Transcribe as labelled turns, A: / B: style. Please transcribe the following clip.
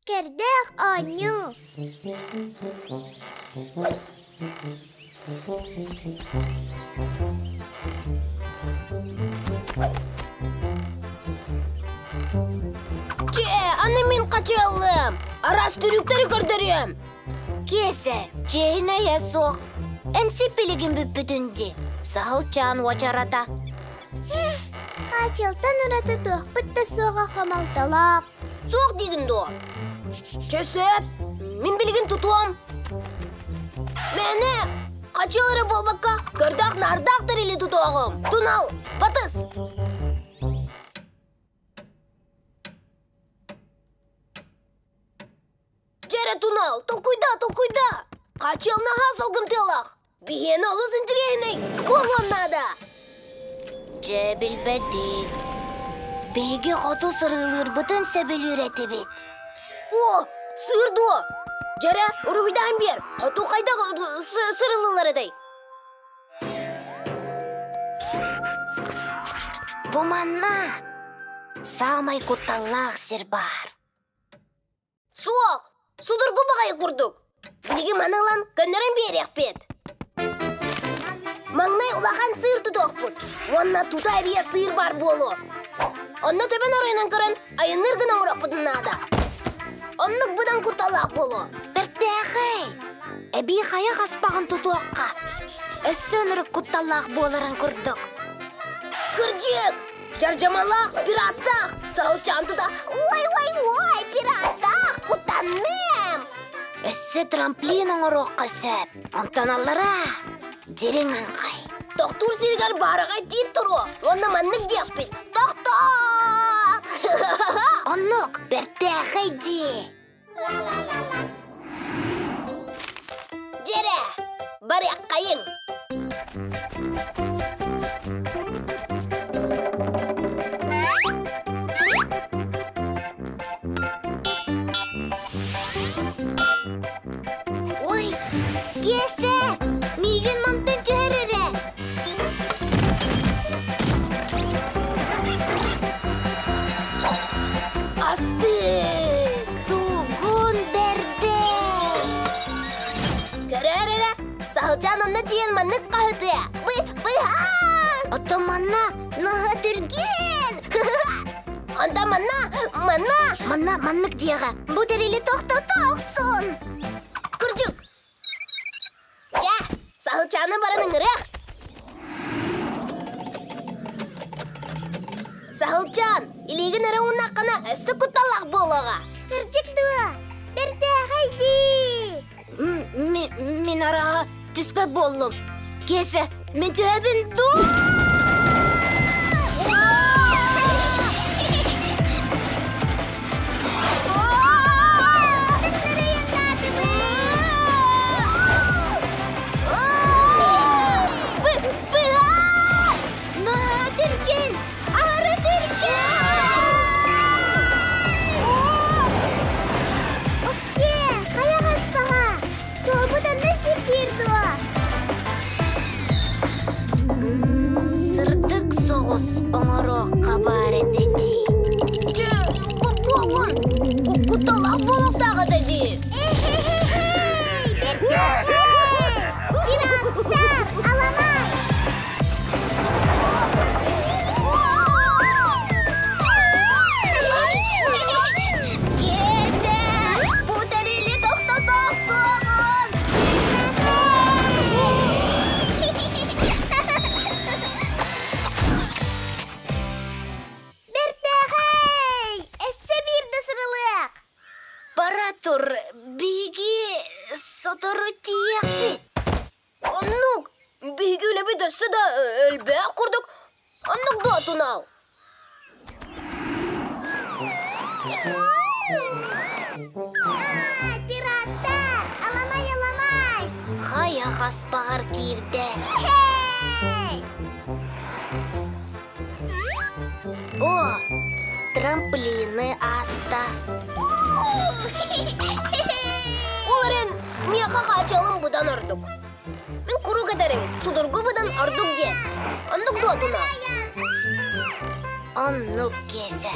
A: Кэрдээх оонньуу
B: Чэ, аны мин хачыаллыам! Араас түрүктэри көрдөрүөм!
A: Киэсэ, чиэһинэйэ суох. Эн сиппилигин бүппүтүн дии. Саһылчаан уочарата. Хаачылтан ураты туохпут да суоҕа хомолтолоох.
B: Суох диигин дуо? Чэ сөп, мин билигин тутуом. Мээнэ хачыал эрэ буолбакка, көрдөөх-нардаах тэрили тутуоҕум. Тунал, батыс! Дьэ эрэ Тунал, толкуйдаа, толкуйдаа! Хачыал наһаа салгымтыалаах. Биһиэнэ олус интэриэһинэй буолуон наада.
A: Дьэ, билбэтим. Биһиги хоту сырыылыырбытын сөбүлүүр этибит.
B: О, сыыр дуо? Дьэрэ, уруһуйдаан биэр. Хоту хайдах сырылыылар этэй?
A: Бу манна саамай кутталлаах сир баар.
B: Суох! Судургу баҕайы курдук. Билигин маны ылан көннөрөн биэриэхпит. Маҥнай улахан сыыр тутуохпут уонна тута эбиэ сыыр баар буолуо. Онно төбөн оройунан көрөн айанныыр гына оҥоруохпутун наада. Оннук быдан кутталлаах буолуо.
A: Бэртээхэй! Эбии хайа хаспаҕын тутуохха. Өссө ынырык кутталлаах буоларын курдук.
B: Кырдьык! Дьардьамалаах, пираттаах, саһылчаан тута «Ой-ой-ой, пираттаах, куттанным!»
A: Өссө трамплин оҥоруохха сөп. Онтон аллара дириҥ аҥхай.
B: Тохтуур сиригэр баараҕай тиит туруо уонна маннык диэхпит. Тохтоо!
A: Оннук, бэртээхэй дии.
B: Дьэрэ, барыаххайыҥ!
A: Ой, Киэсэ, миигин мантан түһэр эрэ.
B: Астык!
A: Тугун бэрдэй!
B: Көрөөр эрэ, саһылчаан онно тиийэн маннык хаһытыа. Бы, быһаан!
A: Оттон манна наһаа түргэн!
B: Онтон манна, манна!
A: Манна маннык диэҕэ. Бу тэрили тохтото охсун!
B: Кырдьык! Чэ, саһылчааны баран ыҥырыах! Саһылчаан, илиигин эрэ ууннаххына өссө кутталлаах буолуоҕа.
A: Кырдьык дуо? Бэртээхэй дии! Мин арааһа түспэт буоллум. Киэсэ, мин түһэбин дуу? Түрген! Ары түрген! Оксе, хайаҕастаҕа! Суолбут онно сирдиир дуо? Сырдык соҕус оҥоруохха баар этэ дии.
B: Чэ, буоллун! Кутталаах буолуохтаах этэ дии.
A: Пираттар, аламай! Киэсэ, бу тэрили тохтотоохсуоҕун! Бэртээхэй! Өссө биирдэ сырылыах! Бара тур, биһиги сотору тиийиэхпит.
B: Оннук, биһиги үлэбит өссө да өлбөөх курдук. Оннук дуо, Тунал?
A: Пираттар! Аламай-аламай! Хайа хаспаҕар киирдэ. О, трамплины ааста.
B: Ол эрэн, миэхэ хаачалым быдан ордук. Мин куруук этэрим, судургу быдан ордук диэн. Оннук дуо, Туна?
A: Оннук киэсэ.